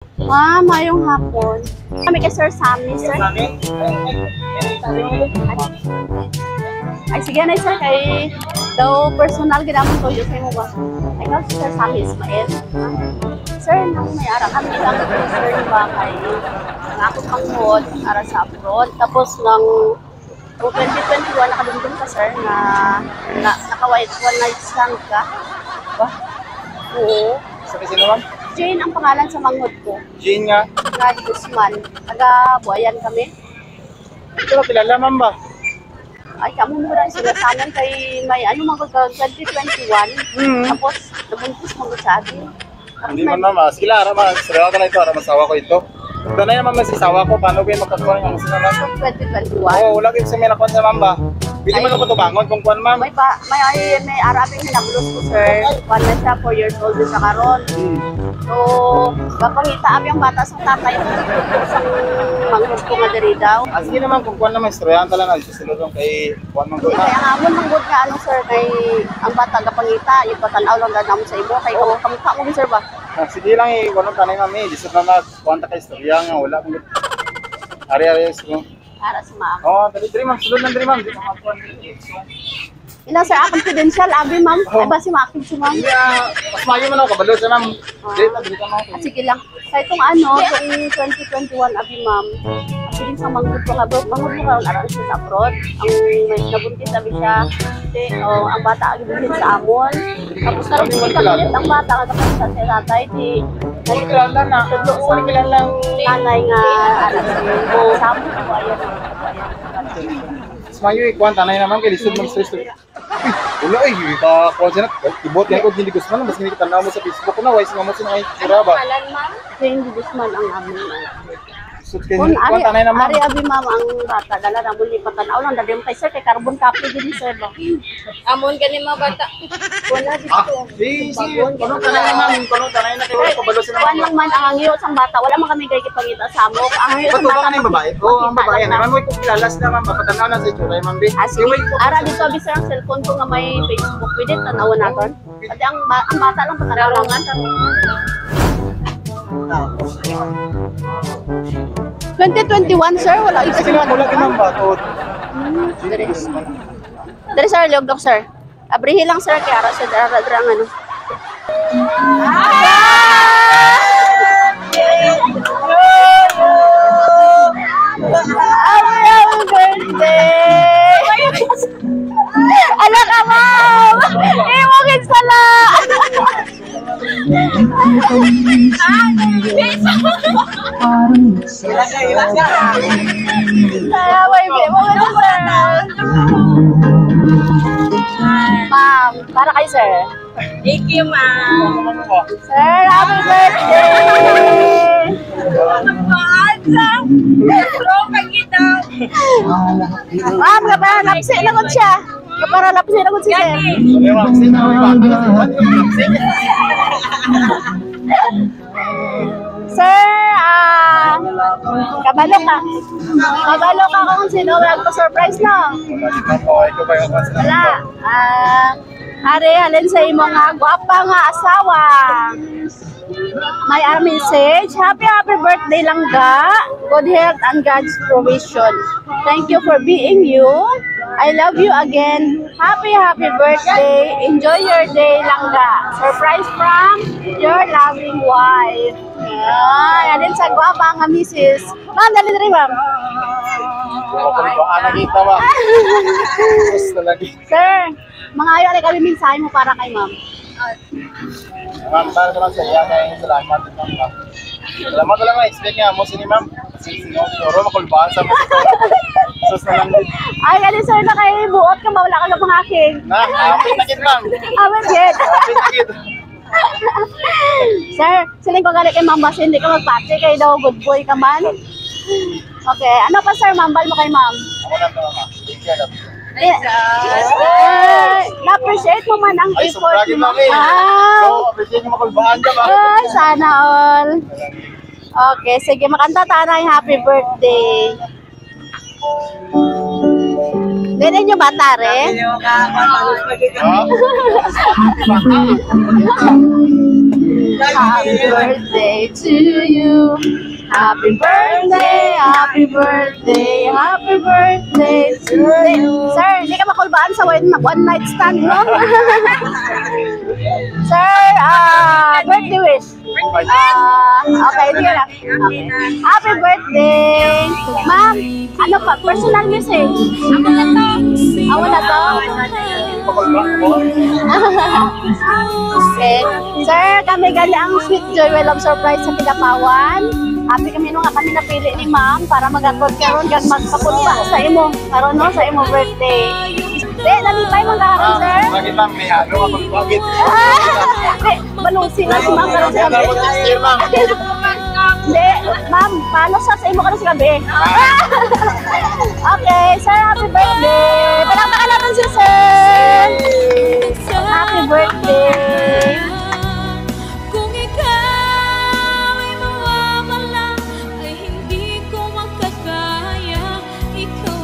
Ma'am, mayong hapon. Kami kay Sir Sammy, sir. Ay, sige na, sir. Kay daw personal gid amon tuyo sa imo ba? Ikaw si Sir Sammy Ismael. Ah, sir, nang may ara kami lang kay sir ba kay ang ako panghod ara sa abroad. Tapos nang 2021 nakadumdum ka, sir, na naka one night stand ka. Ba? Oo. Sa sino, ma'am? Jane ang pangalan sa manghod ko. Jane nga. Nga di Guzman. Taga Buayan kami. Ito ba kilala, ma'am ba? Ay, kamo mo rin sila sa amin kay may ano mga 2021. Tapos nabuntis mo sa atin. Tapos Hindi man, ma'am. Ah. Sige lang, ara, ma'am. Sira ka na ito. Ara, masawa ko ito. Danay naman masisawa ko. Paano ko yung magkakuha ng ano sila, ma'am? 2021. Oo, wala kayo sa may nakuha sa ma'am ba? Pili man ako tubangon kung kuwan, ma'am. May pa, may ay, may arabing hinablos ko, sir. One na siya, 4 years old na siya karon. So, gapangita abi ang bata sa tatay sa manghod ko nga diri daw. Ah, sige naman, kung kuwan naman, istoryahan tala na. Ito sila doon kay kuwan man ko Kaya na. ang amon manghod nga ano, sir, kay ang bata gapangita, yung patanaw lang daw sa imo kay oh, kamukha mo sir ba. Ah, sige lang eh, kuwan tanay, ma'am eh. Di sa na kuwan ta kay istorya nga wala kung ari ari so. Para sa maam. Oh, dali dali, ma'am, sulod lang dali, ma'am. Di pa kuwan. Ila sir, akong credential abi, ma'am. Oh. Ay ba si maakid si ma'am? Hindi ah, mas mayo man ako kabalo sa ma'am. Dili ta dili ta ma'am. Ah, sige lang. Sa itong ano, itong 2021, abi ma'am, abi din sa manghod ko nga, bro, manghod ko karon aron siya sa abroad. Ang may nabuntis abi siya, di, oh, ang bata ang buntis sa amon. Tapos karon kita ulit ang bata nga kapag sa si tatay, di, Hindi kilala na. tudlo sa Hindi kilala. nanay nga anak si sa amon ko ayan. Mas mayo eh, kuwan tanay na ma'am kay lisod man sa istorya. Wala eh, ka kuwan siya na. Ibot yan ko hindi Guzman, mas hindi tanaw mo sa Facebook ko na, wise nga mo sa mga itsura ba. Pangalan, ma'am? Jane Guzman ang amon. Lisod kay Kung kuwan ari, tanay na, ma'am. ari abi ma'am ang bata, dala na mo ni patanaw lang dali mo kay sir kay carbon copy din sir ba. Amon gani mga bata. Wala Ah, dito. si si, kuno tanay na, ma'am, kuno tanay na kay wala kabalo sila, Kuan ma'am. lang man ang angyo sang bata, wala man kami kay gipangita sa amo. Ang angyo Ba't sang ba bata. ka na yung babae? Oo, ang Makita babae. lang na. Naman mo kung kilala sila, ma'am. Papatanaw na sa itsura, ma'am. Be. Ah, sige. Ara dito abi sir ang cellphone ko nga may Facebook. Pwede tanawon naton. Pati ang bata lang patanaw lang. 2021 sir, wala Ay, sila wala kay ma'am ba? To. Dere. Dere sir, liog dok sir. Abrihi lang sir kay ara sa ara dra ang ano. Happy, happy birthday! Anak ka, ma'am! Imo sala! Kaya, may mo sir. Ma'am, para kay sir. Thank you, ma'am. Sir, happy birthday! Ma'am, kapara lapsi na ko siya. Kapara lapsi na ko si sir. May ma'am, sino may bata na si Juan, ma'am, sino? Sir, ah, kabalo ka. Kabalo ka kung sino nagpa-surprise no? Oo, ikaw ba yung kwan sila? Wala. Ah, are, halin sa imo nga gwapa nga asawa. May a message. Happy, happy birthday lang ga. Good health and God's provision. Thank you for being you. I love you again. Happy, happy birthday. Enjoy your day langga. Surprise from your loving wife. Ay, alin sa gwapa nga misis. Ma'am, dali dali, ma'am. Ako ah, nakita ba? Sus talaga. Sir, mga ayo na kami mensahe mo para kay ma'am. Ma'am, para ko lang sa iya kay salamat ma'am. Ba. Salamat lang na expect nga mo sini ma'am. Kasi sino siguro makulbaan sa mo. Sus na lang din. Ay, alin sir na kay buot ka ba? Wala ka na pang aking. Na, apit na gid, ma'am. Awit, yet. Apit na gid. Sir, siling ko galit kay ma'am basta hindi ka magpati kay daw good boy ka man. Okay, ano pa sir, mambal mo kay ma'am? Ako lang to, ma'am. Thank you, I love you. Ay, ay, na-appreciate mo man ang Ay, effort sobra gid, mo. ma'am. Eh. Ah, So, appreciate nga makulbaan ka ba? ay, sana all. Okay, sige, makanta tayo ng happy birthday. Ganun yung bata rin? Ah? Happy birthday to you. Happy birthday, happy birthday, happy birthday to you. Sir, hindi ka makulbaan sa one night stand, no? Sir, birthday wish. Okay, hindi ka na. Okay. Happy birthday! Ma'am, ano pa? Personal message. Amo na to. Amo na to? Makulba ko. Okay. Sir, kami gali ang Sweet Joy We Love Surprise sa Kidapawan. Happy kami nung nga kami napili ni ma'am para mag-atod karon kag magpakulba sa imo karon, no, sa imo birthday. Di, nalipay man karon, sir. Lagi, ma'am, may ano ako bakit? Ah, di, balusi na si ma'am karon sa gabi. Salamat next year, ma'am. Di, ma'am, paano sa imo karon sa gabi? Okay, sir, happy birthday. Palakpakan natin si sir. Happy birthday. Kung ikaw ay mawawala, ay hindi ko makakaya. Ikaw